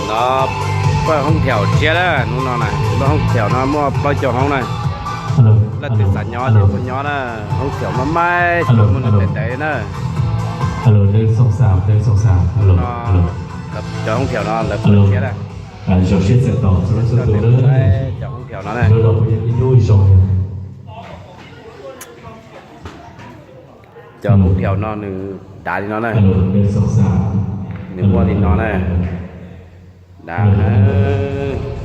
No pawg hoob thiaum tshiab na, hnub no na, pawg hoob thiaum no muaj plaub caug hoob na. Leej twg xav nyob ces tuaj nyob na, hoob thiaum mab maib, muaj nws ntev ntev na. Cov hoob thiaum no lawv pawg tshiab na. Cov hoob thiaum no na. Cov hoob thiaum no nws dav li no na. Nws muaj li no na. Dav,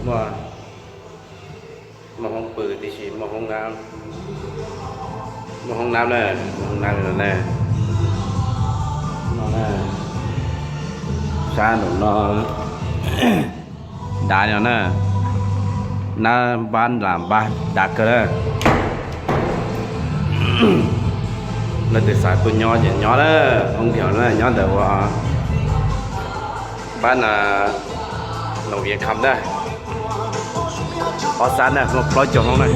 muaj, muaj hoob pw tib si, muaj hoob nab, muaj hoob nab na, muaj hoob nab li no na. No na, sab nraum no dav li no na. Nab npab lam npab dav kawg na. Leej twg xav tuaj nyob ces nyob na, hoob thiaum na, nyob ntawm ua npab na, Noo Viav Kham na. Ob sab na, muaj plaub caug hoob na.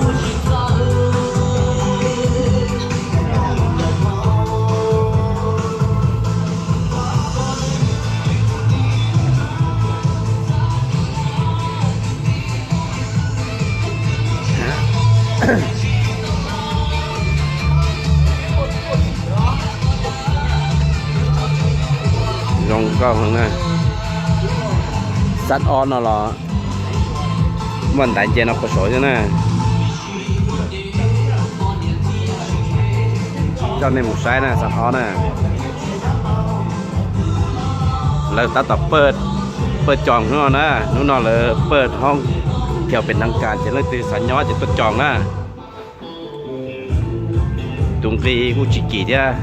Zoo nkauj heev na. Xab ob no los muaj ntaiv nce no puag saud xwb na. Coj nej mus saib na, xab ob na. Lawv tab tom pawg, pawg coo hnub no na, hnub no lawv pawg hoob thiaum pem nab kas ces leej twg xav nyob ces tuaj coo na. Tus nqi kuj tsis kim thiab.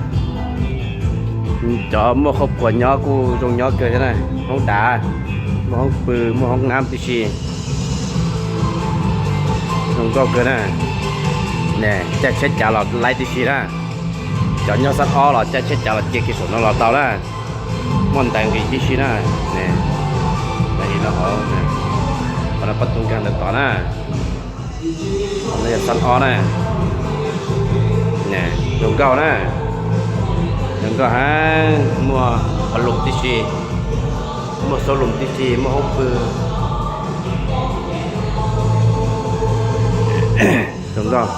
Cov muaj qhov puas nyob kuj zoo nyob kawg thiab na. Hoob dav, muaj hoob pw, muaj hoob nab tib si. Zoo nkauj kawg na. Caij tsheb cav los laib tib si na. Cov nyob xab ob los caij tsheb cav los cia kiag saum no los tau na. Muaj ntaiv nqis tib si na. Qhov no pab tub nkeeg ntawd tod na. Qhov no yog xab ob na. Zoo nkauj na. Zoo nkauj heev, muaj qhov lus tib si, muaj xab lus tib si, muaj hoob pw. Zoo nkauj.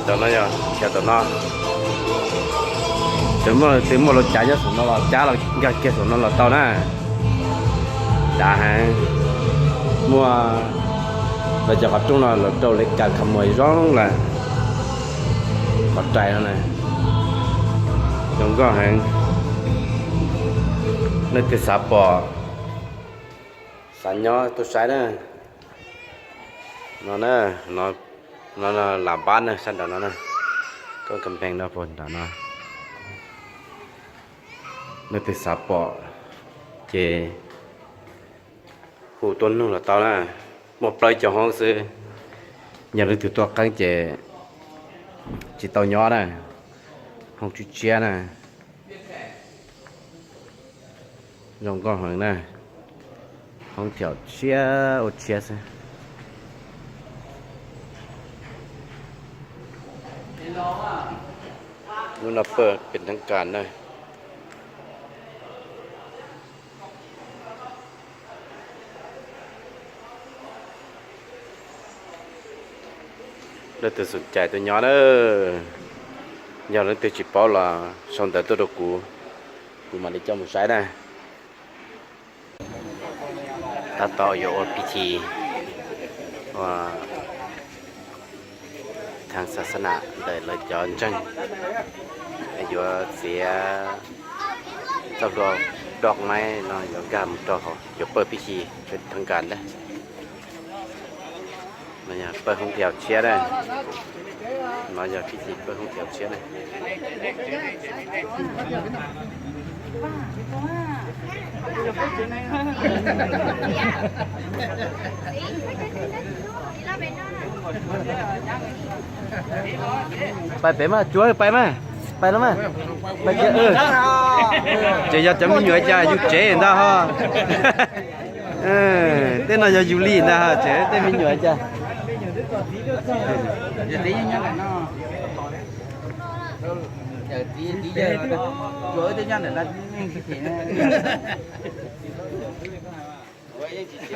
Tam no yog, tam no, tus muaj, tus muaj lub cav nyob saum no los cab los nkag kiag saum no los tau na. Dav heev. Muaj, lawv cov qhov rooj no lawv rau li kas kha muas zoo lawm. Qhov rais no na, zoo nkauj heev. Leej twg xav pom, xav nyob tuaj saib na. No na, no, no lam npab na, sab nraum no na. Koj ka pheej no puag nram no. Leej twg xav pom ces hu tuaj nug los tau na. Muaj plaub caug hoob xwb. Yog leej twg tuaj qeeb ces tsis tau nyob na. Hoob tshiab tshiab na. Zoo nkauj heev na. Hoob thiaum tshiab ua tshiab xwb. Hnub no pawg pem thab kas na. Leej twg xom cai tuaj nyob na. Yog leej twg tsis paub los sau ntawv tuaj rau kuv, kuv mam li coj mus saib na. Tab tom yuav ua pib thi ua thaj xab na ntawm lawv cov ntseeg, yuav txiav txoj hlua doj maib no yuav nkag mus rau hauv, yuav pawg pib thi thab kas ntag. No yog pawg hoob thiaum tshiab na. No yog pib thi pawg hoob thiaum tshiab na. Pais pem mas, Tsuav, pais mas, pais los mas. Pais kiag. Ces yog cov me nyuam cas yug tsev ntag ho. Tej no yog yus li ntag ho, tseem tej me nyuam cas. Txiv, txiv yawg, tsuas wb tej nyob ntawm no yeej tsis them.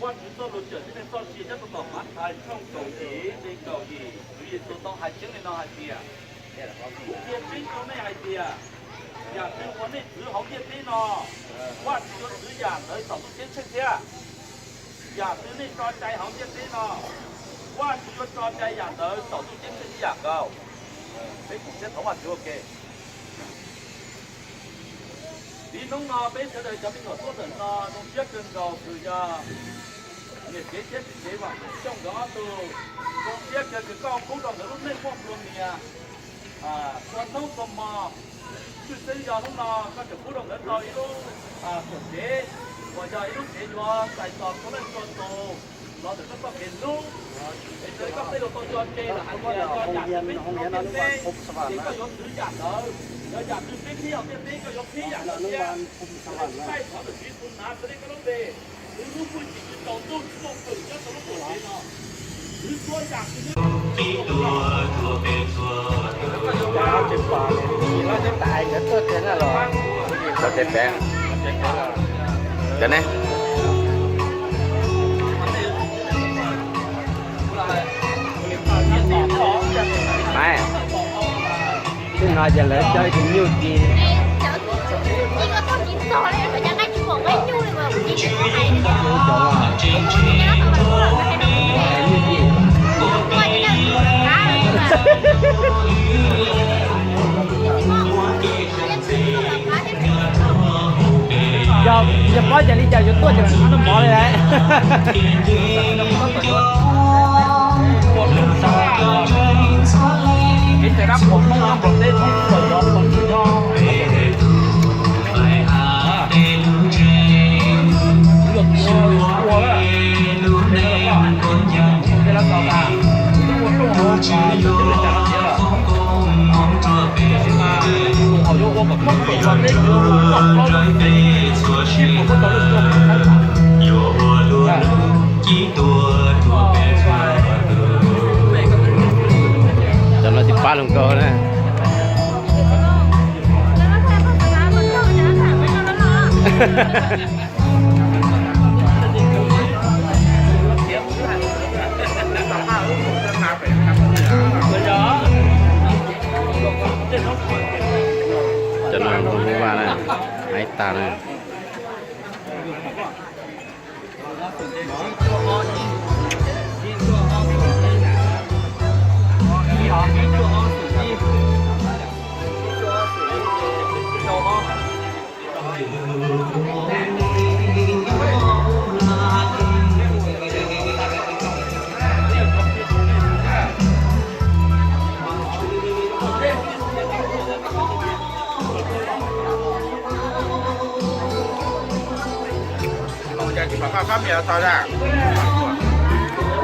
Vajtswv txoj lus cawm tib neeg txoj sia nyob rau tom Mathais tshooj kaum yim, nqe kaum yim, Tswv Yexus tau hais tseeb li no hais tias, kuv qhia tseeb rau nej hais tias, yam twg uas nej txwv hauv ntiaj teb no, Vajtswv yuav txwv yam ntawd saum ntuj ceeb tsheej thiab. Yam twg nej tso cai hauv ntiaj teb no, Vajtswv yuav tso cai yam ntawd saum ntuj ceeb tsheej ib yam nkaus. Peb koom siab thov Vajtswv ua ke. Tib hnub no peb sawv daws cov me nyuam tuaj ntawm no zoo siab kawg nkaus kws yog niam tsev thiab txiv tsev Vam Xyooj nkawd ob tug zoo siab kawg kws koj pub rau nkawd lub neej muaj nplua mias, txhua hnub txhua hmo. Tshwj xeeb yog hnub no koj tseem pub rau nkawd tau ib lub tuam tsev uas yog ib lub tsev yuav txais tos txhua leej txhua tus los ntawm koj txoj kev hlub. Es raws li koj tej lus tau nco tseg lawm hais tias yog yam twg peb qhib hauv ntiaj teb, ces koj yuav txwv yam ntawd. Yog yam twg peb qhib hauv ntiaj teb, koj yuav qhib yam ntawd thiab. Thaij thov tus Tswv Yexus hnav rau nej koj lub npe, Tswv lub hwj chim tsis tsaus ntuj tsis muaj hwm nyob rau lub tuam tsev no. Twv txhua yam twg nyob rau hauv no. Cov tsev peev, cov ne. Maiv, twb no ces lawv cov tus nyuj ci. Yog, yog pob cas li cas yuav tuaj ces noj mov li lawm. Cov no tsis pab hluas nkauj na.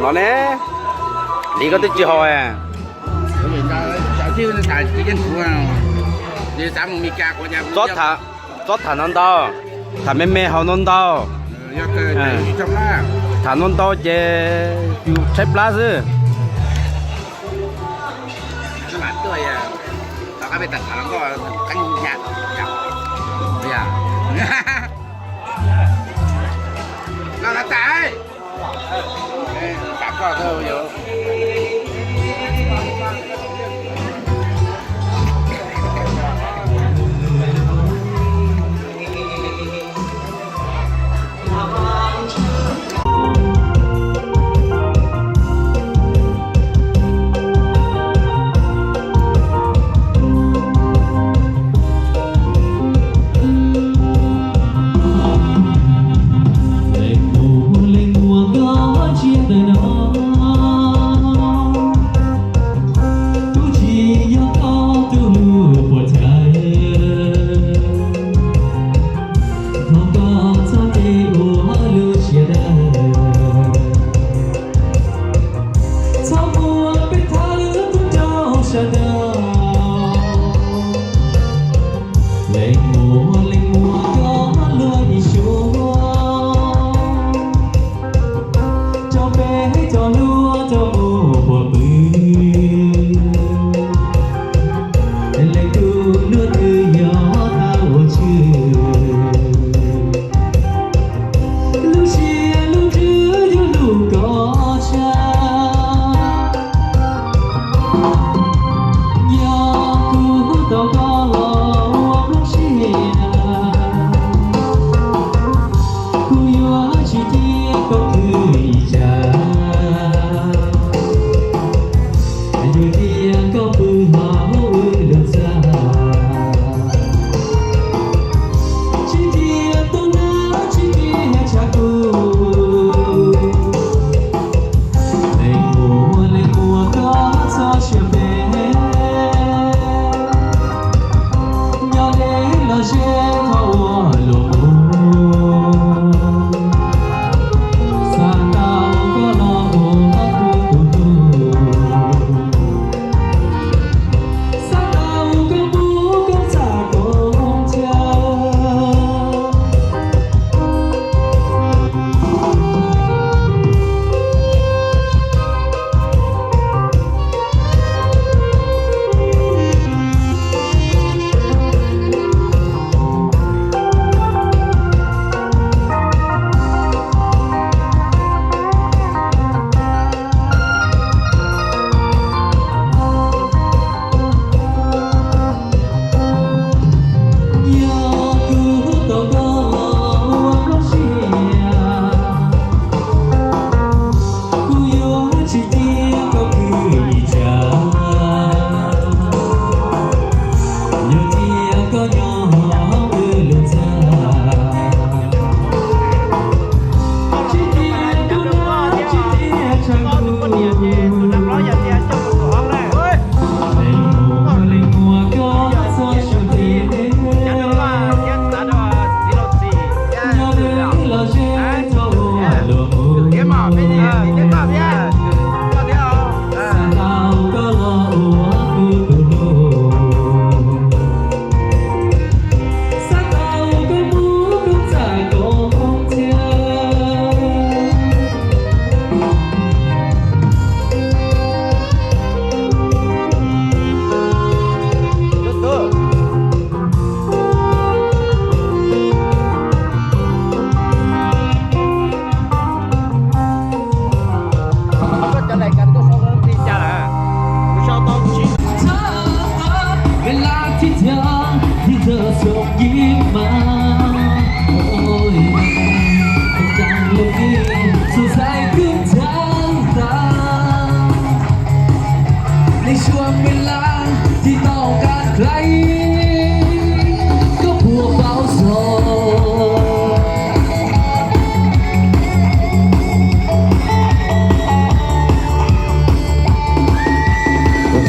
No ne, li koj twb tsis haus. Txob tham, txob tham no ntau, tham me me haus no ntau. Tham no ntau ces yus tshaib plab xwb. Koj puas paub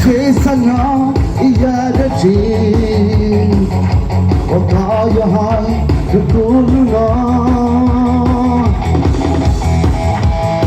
txog tsheb xab no ib yam dab tsi uas koj yuav hais rau kuv hnub no?